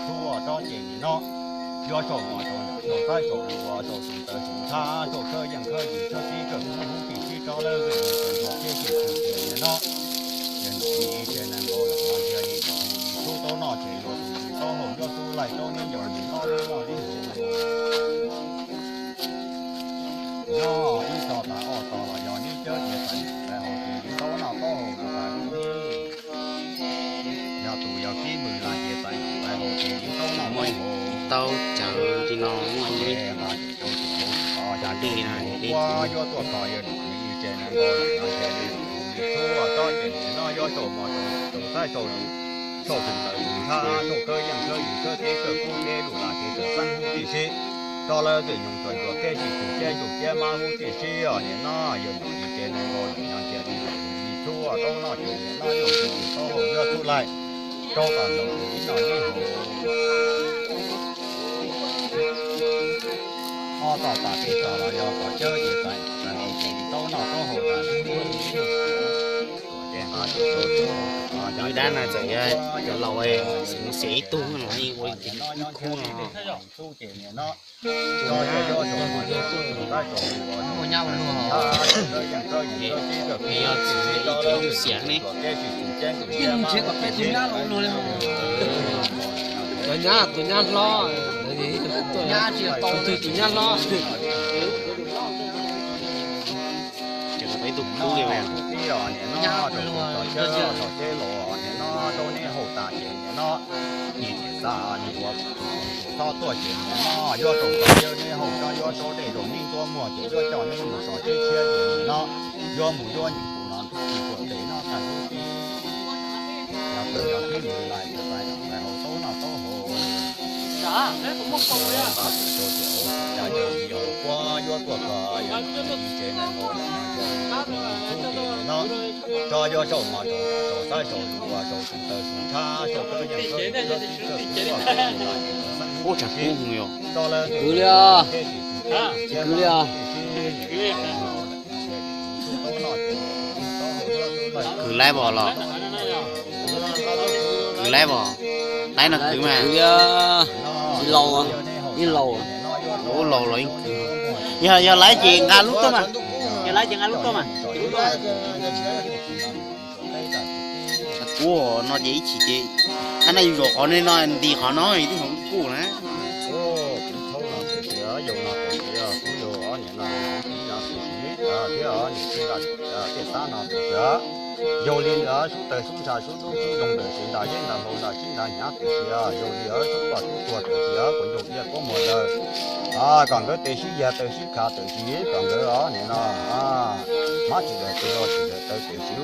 Txhua tsob ces nim no yuav saum mos saum ntuj, saum txaib saum luas, saum tus taw tus nthab, saum khawb yeej khawb yim khawb tib kawm hub tib si rau lawv txwj tus txwj tus txij txwj tus ces nim no ces nim no ces nees nkaum lawm no ntiag li tus tub tau noj ces yuav tus tub tau haus yuav tub laij tau neb ncaus nim no neb noj neb haus. Nyob ib tog tas ob tog los yog neb cawb ces tais tais haus ces tau noj tau haus tas lub neb. Yog tus yog kib mws las ces tais tais haus ces tau noj tau haus. Tau cawv li no muaj ib cov dej no dej ua yuav tuaj tog yog nim ces nees nkaum lawm no ces nim txhua tsob ces nim no yuav saum mos saum txaib saum lus, saum tus taw tus nthab, saum khawb yeej khawb yim khawb tib kawm kub teb lus las ces tawm xeeb hub tib si rau lawv txwj nyoog txwj tus txij txwj tus txij tus txij mab hub tib si os nim no yog nim ces nees nkaum lawm no ntiag li tus tub tau noj ces nim no yog tus tub tau haus yuav tub laij rau tas ntaus tus ib no ib haus. Ob tog tas peb tog los yog qhov cawb ces tais tais haus ces tau noj tau haus tas lub neb. Lub dab no txawm yog cov laus xeev xiam ib tug no ua li ntawd ib khub no. Tub ces nim no yog tub tus tab tom ua nyab ua luag os. Yog txiv ib tug xiam ne. Cov nyab tus nyab hlob, tus twg tus nyab hlob. Ces peb tus kub li tus tib os nim no rau tus txog cawb txog ceb los nim no rau neb haus tas ces nim no nyias tiam xav nws ua txhob tuaj ces nim no yuav rau txog cawb neb haus tsob yuav tsob dej rau neb ntuab muag ces yuav coj neb mus txog teb tshiab ces nim no yuav mus yuav nyuam qhuav los ntxuav tes no tag lub tib. Yog tus yog twb mus lais tus tais los tais haus tau noj tau haus. Tab sis rau ces haus txog cawb ces yog ua yuav tuaj txog yog ib tsev neeg haus los no ces tus tub ces nim no tsob yuav saum mos saum txaib saum luas saum tus taw tus nthab saum kawb yeej khawb yim khawb tib kawm kub teb lus las ces tawm xeeb hub tib si rau lawv txwj nyoog txwj tus txij txwj tus txij mab hub tib si. Kwv li os, kwv li os. Kwv laib os los? Kwv laib os? Laib no kwv mas. Kwv li, tsis laus, yeej laus. Ub, laus los yeej kwv. Yog, yog laib ces nqa lub tuaj mas. Yog laib ces nqa lub tuaj mas. Ua no ces ib chim ces, a, nej yug zaum qhov nej no nti qhov no twb hauv kuj na. Kuv thaub no tiam sis yog no tiam sis kuv yug ob niam no, no tiam sis thiab niam tij nqa tiaj xab no tiam sis yug li sub tawg sub ntsha sub dub sub zoo tiam sis nta yeeb nta hlau nta sib nta hnyav tiam sis yug li sub poj sub tuag tiam sis kuv yug tiaj kuab muag lawm. Kom nkawd tes sib yag taw sib khav tiam sis kom nkawd ob niam no hmab tsis daws tes los tsis daws taw tiam sis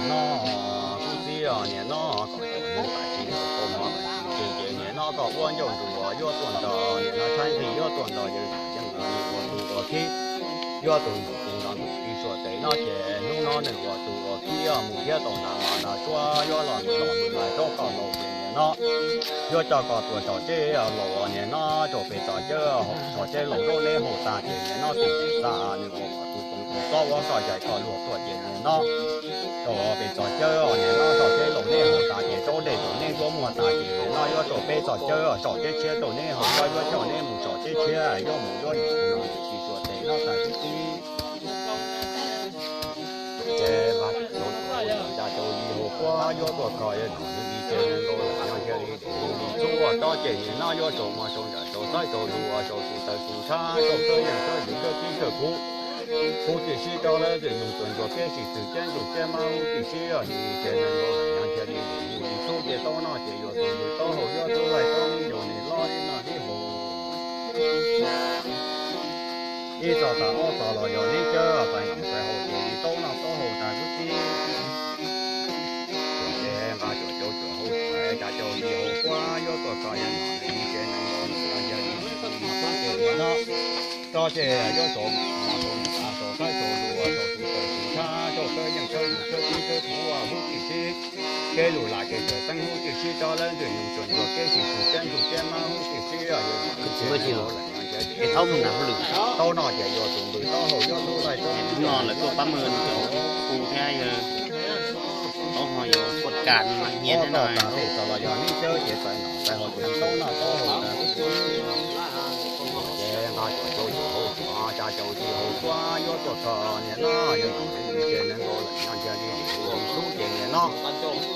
no kub txib os niam no kom cov neeg tam sim no kho mov tam sim ces niam no koj ua ncauj ntsuas yuav tuaj nrog niam no tshaib nqhis yuav tuaj nrog yawg yeej ua tus ua khib yuav tus ntxim tus no ntxim tsis suav tes no ces hnub no nws ua tus ua khib mus thiab tau nta mas nta suab yuav los mus los mus lais rau koj laus ces niam no yuav coj koj tuaj saum teb laus niam no rau pem txoj cawb saum teb laus rau neb haus tas ces niam no tim xa nws ua tus koom tus txob ua koj yaim koj luag tuaj ces niam no rau pem txoj cawb niam no saum teb laus neb haus tas ces rau dej rau neb nruab muag tas ces niam no yuav rau peb txoj cawb saum teb tshiab rau neb haus tas yuav coj neb mus saum teb tshiab yuav mus yuav nim no tsis suav tes no tas tib tib. Ces vaj tau tus ua cas rau li hu quab yuav tuaj kho yawg nom nws li ces neeg nkaus lawm nyob ntiag li tus hu li txhub ua tsob ces niam no yuav rau mov rau nram rau xaib rau lus ua rau tus taw tus ntshav rau kawb yeej kawb yws kawb tib kawb kuv. Kuv tib sib rau lawv ntxwg nyoog tsuas ntsuas peb sim txwm ceeb tus ceeb mab hub tib sib li ces neeg nkaus lawm nyob ntiag li tus hu li txhub ces tau no ces yuav tus ntws tau haus yuav tub laij tau neb yug nim los li no li hu. Ib txog tas ob txog los yog neb cawb tais nom tais haus ces li tau noj tau haus tas kub txib. Ces nqa cuam cau cuam hau cuam cas cau li hau quab yuav tuaj tso yawg nom nws li ces neeg nkaus nws los yog li tus hu li txhub ces niam no tso ces yuav rau mov rau nram rau xaib rau lus ua rau tus taw tus ntshav rau kawb yeej kawb yws kawb tib kawb kuv ua hub tib sib. Kev lus lam kev tawm teeb hub tib sib rau lawv ntxwg nyoog tsuas ntsuas kev sib tus ceeb tus ceeb mab hub tib sib yog tus ceeb lawm nyob ntiag li tau no ces yuav tus ntws tau haus yuav tub laij tau no lawv tuaj pab mws cov hu thiab yawg tau ho yuav puas kas nyias thiab no. Tau los yog neb cawb ces tais nom tais haus ces tau noj tau haus tas ces nqa cuam cau cuam hau cuam cas cau li hau quab yuav tuaj kho niam no yawg nom nws li ces neeg nkaus lawm nyob ntiag li tus hu li txhub ces niam no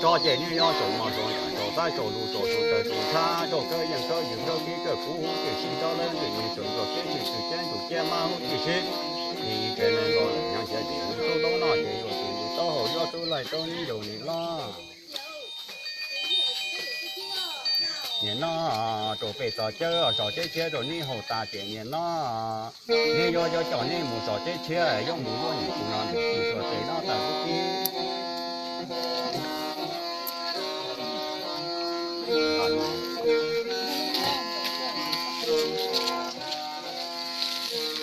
tso ces neb yuav rau mov rau nram rau xaib rau lus rau tus taw tus ntshav rau kawb yeej kawb yws kawb tib kawb kuv hub tib sib rau lawv ntxwg nyoog tsuas ntsuas kev sib tus ceeb tus ceeb mab hub tib sib. Li ces neeg nkaus lawm nyob ntiag li tus hu tau no ces yuav tus ntws tau haus yuav tub laij tau neb yug nim los. Niam no rau pem txoj cawb saum teb tshiab rau neb haus tas ces niam no neb yuav yuav coj neb mus saum teb tshiab yuav mus yuav nim tus no ntxim tsis suav tes no tas kub txib.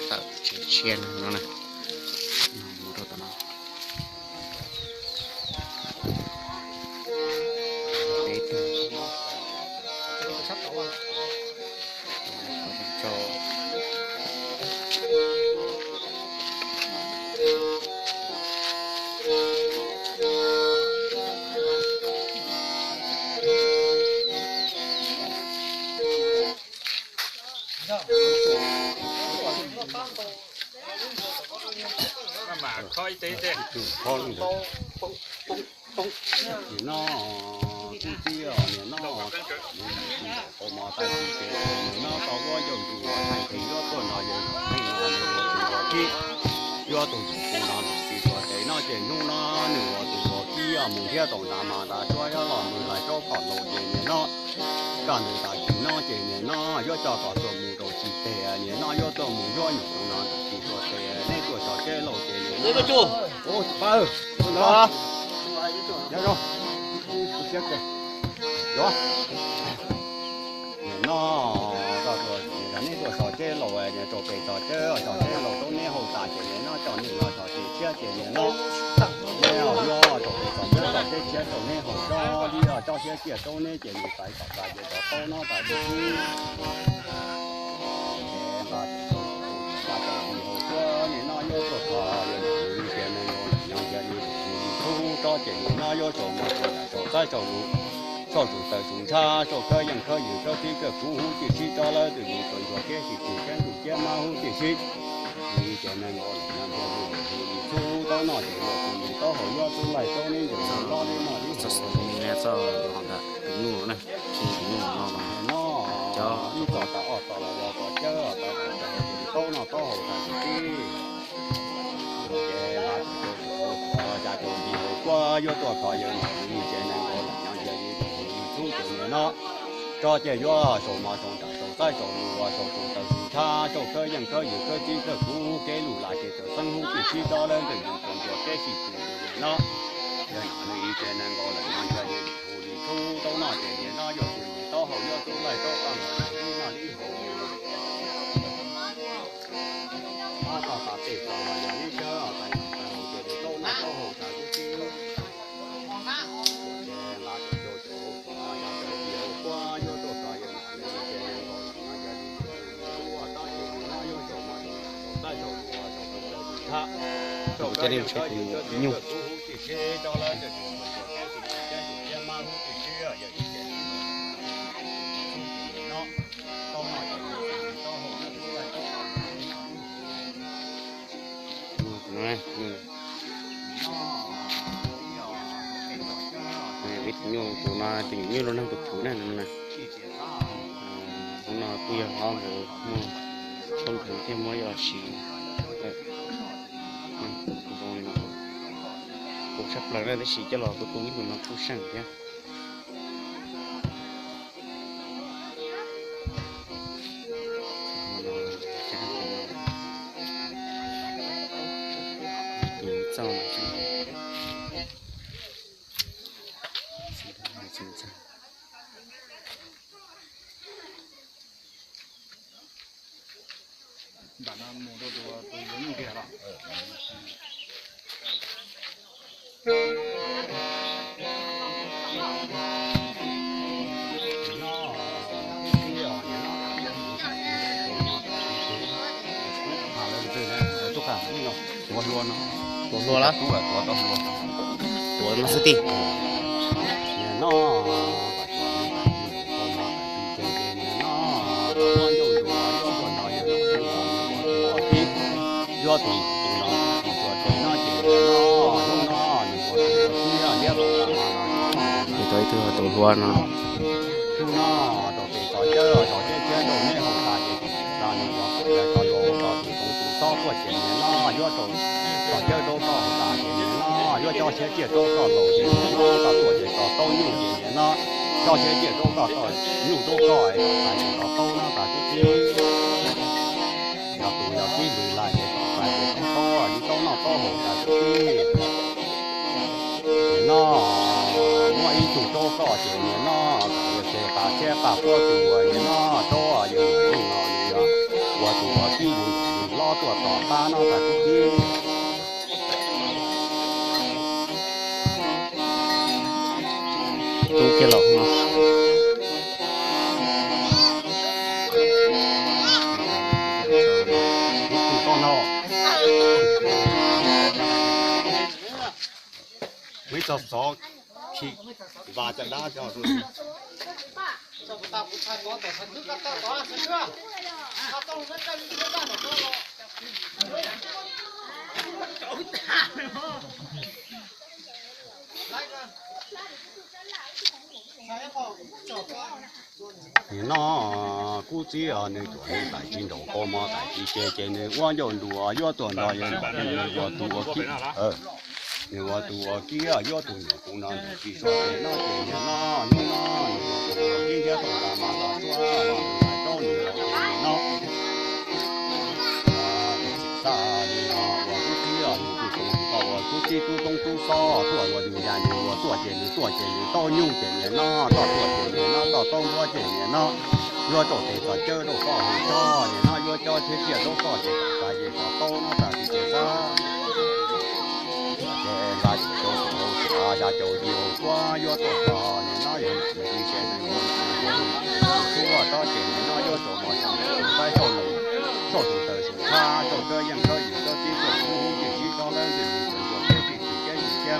Tawm tsis tshiab no na. Mus rau tom no. Peb tug. Nim no kub txib os niam no, qhov mov tag kis ces niam no tau ua yawg ntsuag ua thaij nqis yuav tuaj nrog yawg ua tus ua khib, yuav tus ntxim tus no ntxim tsis suav tes no ces hnub no nws ua tus ua khib mus thiab tau nta mas nta suab yuav los mus lais rau koj laus ces niam no kaj ntug tag kis no ces niam no yuav coj koj tuaj mus rau tsis tes niam no yuav tuaj mus yuav nim tus no ntxim tsis suav tes neb tuaj saum teb laus ces niam no. Ub, pab, nyob zoo, nyob zoo. Nim no koj tuaj, neb tuaj saum teb laus, rau pem txoj cawb saum teb laus rau neb haus tas ces nim no coj neb los saum teb tshiab ces nim no neb yuav rau pem txoj cawb saum teb tshiab rau neb haus tsob li tsob siab ciaj rau neb ces nws xaiv kom tas ces rov tau no tas tus xwb. Ces nqa tus tus tus tus tus tus tus tus nim no yuav tuaj kho yawg ntsuag li ces neeg nkaus lawm nyob ntiag li tus hu li txhub Tsob ces nim no yuav sau mos sau nram sau txaib sau lus, sau tus taws tus ntshab, sau khawb yeej khawb ywg khawb txib khawb kuv hub tib sib tsob lawv twb mus txog ntsuag kev sib tsis kev ntuj kev mab hub tib sib. Nim ces nees nkaum leej no ntiag li hu li txhub tau noj ces luag tus nim taub hau yuav txhub laij tsob neb ncaws los li no li txog tus nim txog tus nyuj na, khi tus nyuj no no cov ib txog tas ob txog los yog txog cawb tas taub noj taub hau tas tus tib. Ces nqa tus cau tus hau txog ya tus nti hau kuab yuav tuaj kho yawg nim ces nees nkaum leej no ntiag li hu li txhub ces nim no tsob ces yuav sau mos sau nram sau txaib sau lus, sau tus taws tus ntshab, sau khawb yeej khawb ywg khawb txib khawb kuv kev lus lam ces txawm xeeb hub tib sib tsob lawv twb mus txog ntsuag kev sib tsis ces nim no yawg nim ces nees nkaum leej no ntiag li hu li txhub tau noj ces nim no yuav tus nim taub hau yuav txhub laij tsob tau noj li no li hu. Ob txog tas peb txog los yog neb cawb tas noj taub hau ces tus taub noj taub hau tas tib sib. Ces nqa tus cau tus hau txog ya tus nti hau kuab yuav tuaj kho yawg nim ces nees nkaum leej no ntiag li hu li txhub tsob ces nim no yuav sau mos sau nram sau txaib sau lus, sau tus taws tus ntshab, sau khawb yeej khawb ywg khawb txib khawb kuv hub tib sib tsob lawv twb mus txog ntsuag kev sib tsis kev ntuj kev mab hub tib sib yawg nim ces nim no taub noj ces tus nim taub hau yuav txhub laij tsob tau noj li no li hu. Tus nyuj tus no tus nyuj lub neej tus khwv na no na. Hnub no kuj yog hlob nkawd muaj txoj hlub thiaj muab los siv zoo li no. Kuv tshaj plaws na tab sis coj los kuv tu ib ntus no kuj seej thiab. Tuav hlua lawm, tuav no xwb tij. Tus ib tug tus hlua no. Hnub no rau pem txog cawb txog cawb cawb rau neb hauv tas ces txog nws ua kom yog txog luag ua txog tus txoos tus xob tuaj ces nim no yuav rau txog cawb rau koj hauv tas ces nim no yuav cov siab ciaj rau koj laus ces nim no koj tuaj ces txog taub nyuj ces nim no cov siab ciaj rau koj, koj nyuj rau koj es txog tas ces txog taub no tas tib tib. Yog tus yog tib lwm lais ces txog tas ces txog taub li taub noj taub haus tas tib tib. Nim no muaj ib tug rau koj ces nim no kom yog tes qas siab qas puab tus uas nim no rau yus tus no nws yog ua tus uas tib yus tus hlob tuaj tom qab no tas tib tib. Tub kiag los no. Ib tug toj no. Muaj ib txog xov khi vas caj dab coj. Nim no kub txib nws tuam nws tais tsis nraum qau mos tais tsis ces ces nws ua ncauj nruas yuav tuaj nrog yawg nws ua tus ua kib. Nws ua tus ua kib yuav tus nyuam tus no nws tsis so ces no ces nim no hnub no nws ua tus ua kib thiab tau nta mas los suab los nws tais rau nws los ces nim no xav nim no ua kub txib nws tus tus koj ua kub txib tub toob tub xob tuaj ua yus yas nws ua tuaj ces nws tuaj ces nws tau nyuj ces nim no toj tuaj ces nim no toj tau npua ces nim no yuav rau tes txog cawb rau koj hauv tsob nim no yuav cov siab ciaj rau koj ces tas ces kom tau no tas tsis ces xab. Ces nqa tus cau tus hau xav ya caum yus hauv kuab yuav tuaj txog nim no yog nws tsis ces nws mus tus tub tsob ces nim no yuav rau mos rau nws tus qaib rau lus rau tus taws tus ntshab rau kawb yeej kawb yus kawb txib kawb kuv hub tib sib tsob lawv ntws mus txog ntsuag kev txij tsis kev tsis kev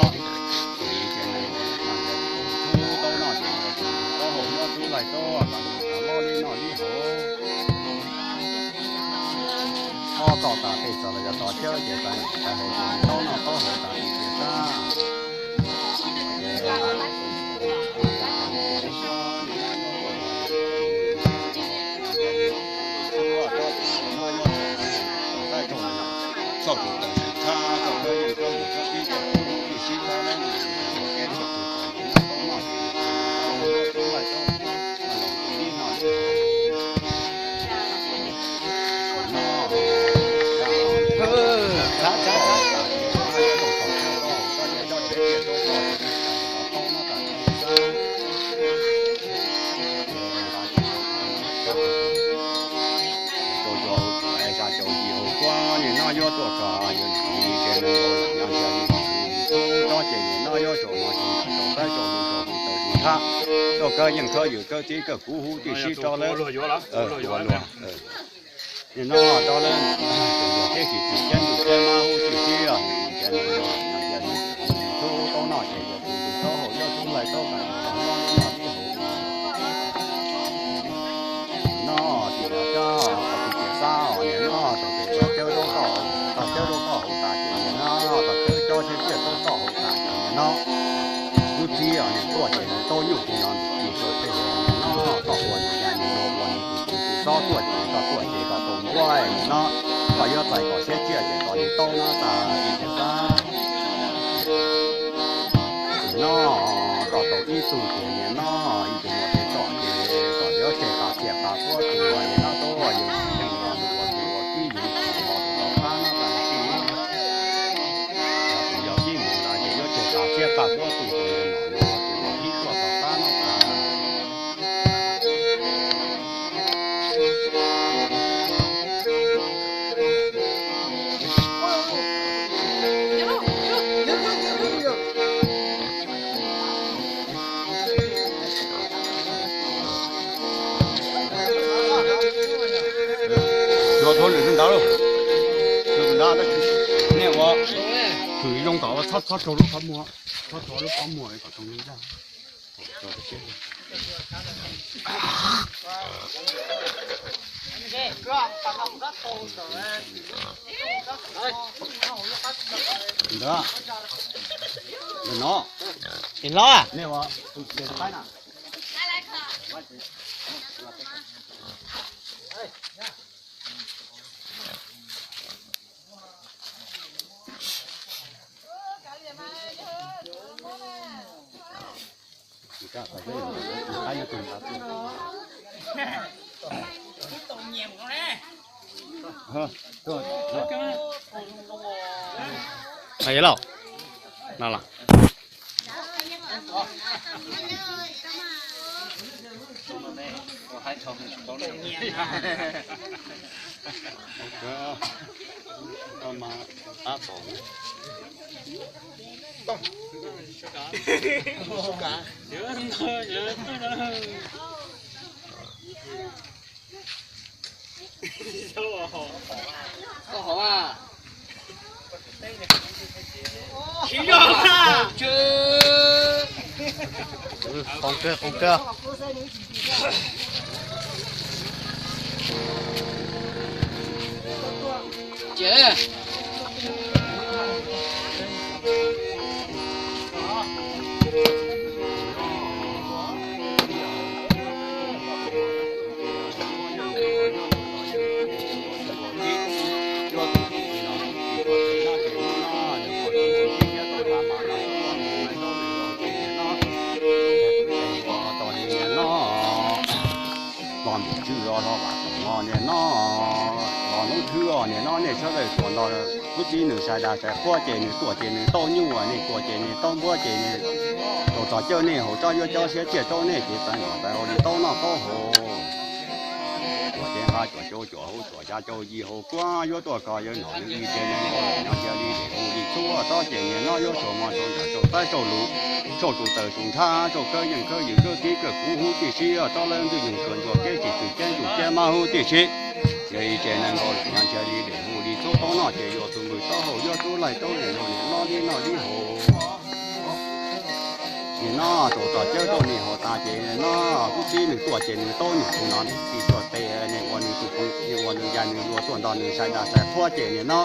no. Ces neeg ua lawm no ces tus tub taub noj ces tus taub hau nyob tub laig taub kom nws loj li noj li haus. Ob tog tas pej xeem los yog tog cawb ces tais haus ces taub noj taub haus tas tus tias sab. Rau cov hauv tsev, rau cov yim hauv kuab, nim no yuav tuaj kom yus tiv ces nws nkaus lawm no ntiag li tub tsob ces nim no yuav tsaus no tsaus nram tsaus qaib tsaus lus tsaus tus taws tus thab, rau kawg yeej khawb yus kawg txib kawg kuv huv tib si rau lawv. Nim no rau lawv teb kis tsis thiab ntuj thiab mab huv tib si os, nws ces nws nkaus lawm no ntiag li tub taub noj ces yog tus ntws taub hau nyob tub laig taub kom nws noj li haus. No tim no cov tus tias sab os, nim no tau ces tog cawb zaub tog, tog cawb zaub tog hauv tas ces nim no tog cawb cov tsiaj tsiaj taub tog hauv tas ces nim no kuv txiv os, nim tuaj ces nws taub nyuj kuv no nws tis tuaj tej nim no tog ua nws ya nws ua nws tus tus tus xob tuaj ces tog tuaj ces tog tau nkuaj nim no tog yuav txais kom siab tsiaj ces tog nim taub no tas ib tias sab. Nim no tog tau ib tug ces nim no ib tug mus tes tom ces tog yuav tseg tas tsiaj tas puab tus nim no tuaj yus tsis yeej no nws ua tus ua tib yus tsis los tus tau qab no tas ib. Yog tus yog tib mus tas ces yuav tseg tas tsiaj tas puab tus tus nim no nws ua tus ua tib tuaj tau qab no tas. Yuav thov lwm ntawd lauj, lwm ntawd nej ua hwm zoo kom ua txhob txhob raug lub qhov muag, txhob raug lub qhov muag kom tau li ntag. Ntawd, ntawd no, nej ua tus qaib na. Lauj, no los. Qhov kawg, qhov kawg. Los npum tswj los los vam tom no niam no, los noob khwb os niam no, nej sawv daws tuaj nrog kuv txiv nws sai dag sai qhuab ces nws tuaj ces nws tau nyuj, nej tuaj ces nws tau npuab ces nws tau txog cawj nej haus tsab yuav cov siav ciaj rau nej ces txais nom txais hau li taub noj taub haus. Tuam cev nqa tuam cau tuam hauv tuam xya cau yim hauv kuab yuav tuaj kho yawg nom nws ib ce neeg nkaus nyob cia li dej hu li txhub tob ces niam no yuav saum mos saum ntsag saum taib saum lus, saum tus taws saum nthab saum kawg yeej khawb ywm khawb tib kawg kuv huv tib si tsob lawv ntxwg nyoog tsuas ntsuas kev tsis tshwm ceeb tsuj ceeb mab huv tib si. Yog ib ce neeg nkaus nyob cia li dej hu li txhub taub noj ces yuav tus npws taub hau yuav tub laij taub li no niam no li noj li haus. Niam no tau txog cawj rau nej haus tas ces niam no kuv txiv nws tuaj ces nws tau nyuj tus no tij tuaj tes nej ua nws tus, nej ua nws yaj nws luag tuaj nrog nws sai dag sai qhuab ces niam no,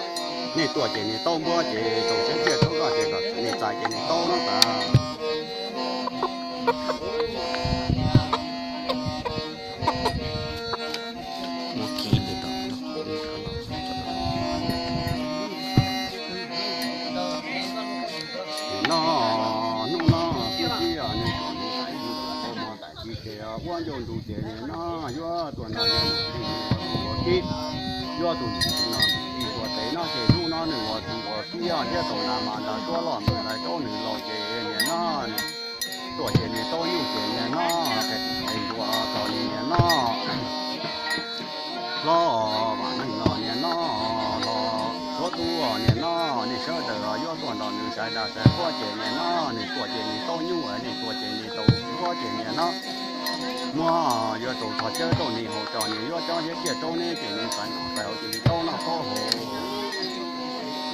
nej tuaj ces nws tau npuab ces tau siav ciaj tau noj ces kom nej txais ces nws tau noj tas. Nim no hnub no tub txib nws txom nyem tais nws txom nyem tais tsis ces ua ncauj ntus ces nim no yuav tuaj nrog yawg nom li ua tub ua tij, yuav tus nom tij tuaj tes no ces hnub no nws ua tus ua tij thiab tau nas mas ntas suab loj nws lais rau nws laus ces nim no tuaj ces nws tau nyuj ces nim no qe ntua txog li nim no hlob vam neeg no nim no los suav tub nim no nej sawv daws yuav tuaj nrog nws sai dag sai qhuab ces nim no nws tuaj ces nws tau nyuj, nej tuaj ces nws tau npuab ces nim no muab yuav tau txog cawj rau nws haus tso nws yuav cov siav ciaj rau nej ces nws txais nom txais hau cia li tau noj taub hau.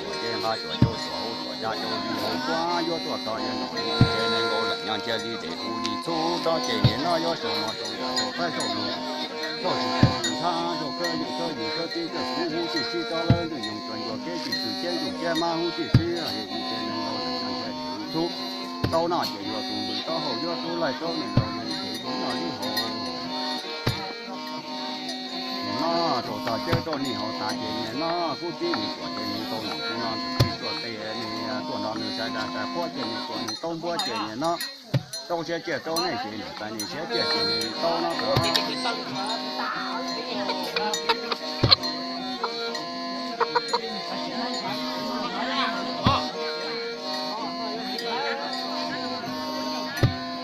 Tuam cev nqa tuam cau tuam hauv tuam xya cau yim hauv kuab yuav tuaj kho yawg nom nws ib ce neeg nkaus nyob cia li dej hu li txhub tob ces nim no yuav saum mos saum ntsag saum taib saum lus, saum tus taws tus nthab saum kawg yeej khawb ywm khawb tib kawg kuv huv tib si tsob lawv ntxwg nyoog tsuas ntsuas kev tsis tshwm ceeb tsuj ceeb mab huv tib si. Yog ib ce neeg nkaus nyob cia li dej hu li txhub taub noj ces yuav tus npws taub hau yuav tub laij taub li no ces noj li haus. Nim no tau txog cawj rau nej haus tas ces nim no kuv txiv nws tuaj ces nws tau nom tus no nws tij tuaj tes nws tuaj nrog nws sai dag sai qhuab ces nws tuaj nws tau npuab ces nim no tau siav ciaj rau nej ces nws txais nws siav ciaj ces nws tau noj tas.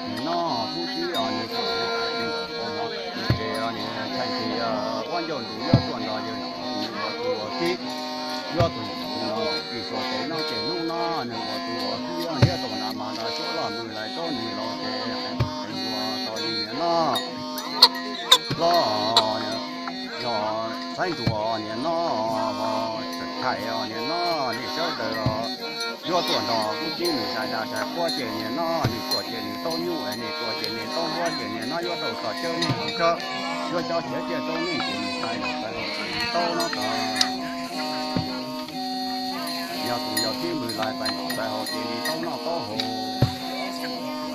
Nim no kuv txiv nws tuaj nws tais nws nkaus nkaus hmo tais nws ces nws tshais tis ua ncauj ntus yuav tuaj nrog yawg nom nws ua tus ua tij, yuav tus nom tus no tij tuaj tes no ces hnub no nws ua tus ua tij thiab tau nas mas ntas suab loj nws lais rau nws laus ces qe ntua txog li nim no hlob los xaiv ntuas nim no los txawm thaij nim no nej sawv daws yuav tuaj nrog kuv txiv nws sai dag sai qhuab ces nim no nws tuaj ces nws tau nyuj, nej tuaj ces nws tau npuab ces nim no yuav tau txog cawj nej haus tso, yuav cov siav ciaj rau nej ces nws txais nom txais hau ces nws tau noj tas. Yog tus yog tib npws lais txais nom txais hau ces nws tau noj taub hau.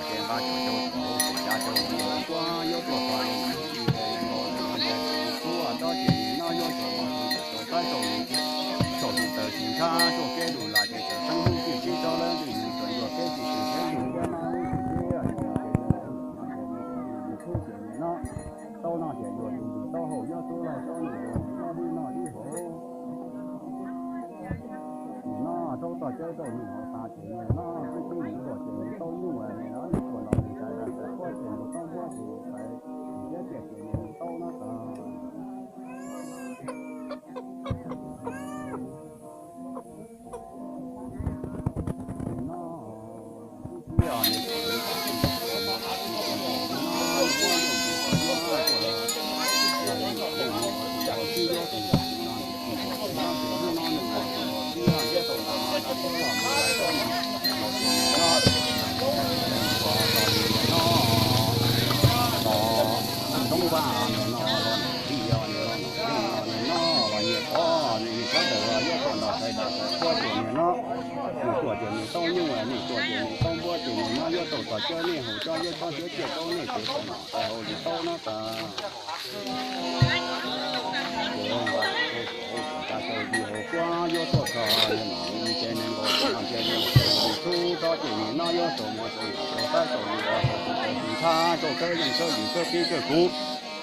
Ces nqa tuam cau tuam hauv tuam xya cau yim hauv kuab yuav tuaj kho yawg nom nws ib ce neeg nkaus nyob cia li dej hu li txhub tob ces nim no yuav saum mos saum ntsag saum taib saum lus, saum tus taws tus nthab saum kev lus lam ces tawm teeb huv tib si tsob lawv ntxwg nyoog tsuas ntsuas kev tsis tshwm ceeb tsuj ceeb mab huv tib si. Yog ib ce neeg nkaus nyob cia li dej hu li txhub ces nim no tau noj ces yuav tus npws taub hau yuav tub laij taub li no noj li noj li haus. Nim no tau txog cawj rau nws haus tas ces nim no kuv txiv nws tuaj ces nws tau nyuj, nim no nws tuaj nrog nws sai dag sai qhuab ces nws tau npuab ces nws txais nws siav ciaj ces nws tau noj tas. Ntxoov Vaj nim no los nom tij, nim no los nyiam qhov nws sawv daws yuav tuaj nrog sai dag sai qhuab ces nim no nws tuaj ces nws tau nyuj, nws tuaj ces nws tau npuab ces nim no yuav tau txog cawj nej haus tso, yuav cov siav ciaj rau nej ces txais nom txais hau li tau noj tas. Ces nqa tuam cau tuam hauv tuam xya cau yim hauv kuab yuav tuaj kho yawg nom nws ib ce neeg nkaus nyob cia li dej hu li txhub tob ces nim no yuav saum mos saum ntsag saum taib saum lus, saum tus taws tus nthab saum kawg yeej khawb ywm khawb tib khawb kuv,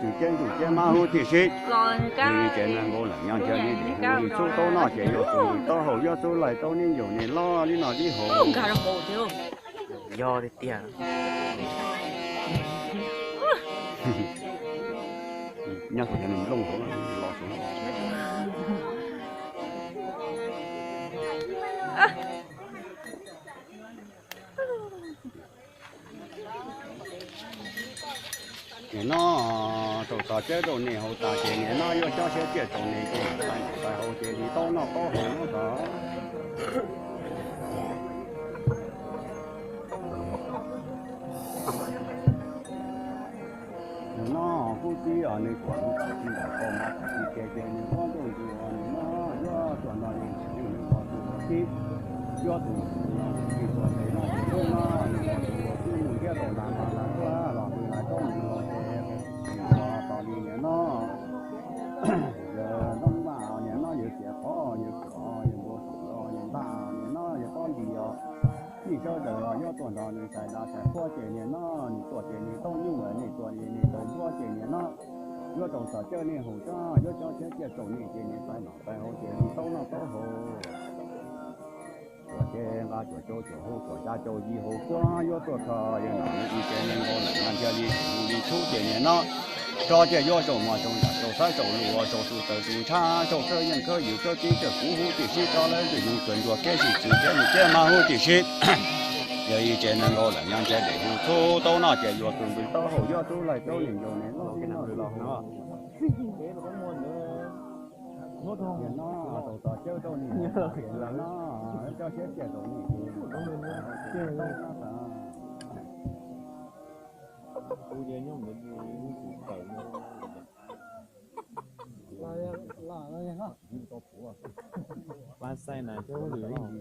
tswm cab ntsuj cab mab hub tiam sis. Ces nees nkaum lawm nyob ntshe neb txhub taub noj ces yuav tsum taub hau yuav tsum laij taub neb ncaus ne loj li no tib hauv. Yog tiag tiag. Nyob thaum yog nws nplooj los los. Nim no rau tom cawb rau nej haus tas ces nim no yuav cob siab ciaj rau nej ces tais haus ces li taub noj taub haus no tas. Nim no kuj tib os nws kuam nws tam sim ntawm qhov mas tam sim ces ces nws muab ntuj ntus os nim no yuav tuaj nrog nws tsev nws los tus los tib, yuav tus mus tus los tus tsis tuaj ntes no tus lub no nws los tus los tib mus ntiab rau ntas mas ntas tuaj los tus ntas rau nws los ces nws los tos li nim no. Yawg Ntoob Vaj nim no yawg tias qhov yawg kuam yawg npua saum los yawg ntaj nim no yawg pob nti os. Txij sawv daws los yuav tuaj nrog nws tais dav tais qhuab ces nim no nws tuaj ces nws taub nyuj lawm nej tuaj li nej tau ncuab ces nim no yuav rau tom cawb nej haus tas yuav cob siab ciaj rau nej ces nej tais noj tais haus ces li taub noj taub haus. Cuam ces nqa cuam rau cuam hau cuam xya rau yim hau kuab yuav tuaj txog yawg nom nws ib ce nees nkaum leej no ntiag li tus hu li tshub ces nim no tso ces yuav rau mos rau nram rau xab rau lus ua rau su taws su ntshav rau tsawb yeej khawb yws tsawb tib tsawg kuv huv tib si tso lawv ntws yus txawm ncuag kev sib txwv kev mus kev mas huv tib si. Yog ib ce nees nkaum leej no ntiag li hu txhub taub noj ces yuav tus ntws taub hau yuav tub laig rau li ncaus nim no li no los hu no. Nim no rau tom cawb rau nim no cob siab ciaj rau nim no. Pab xaij na cov lwm.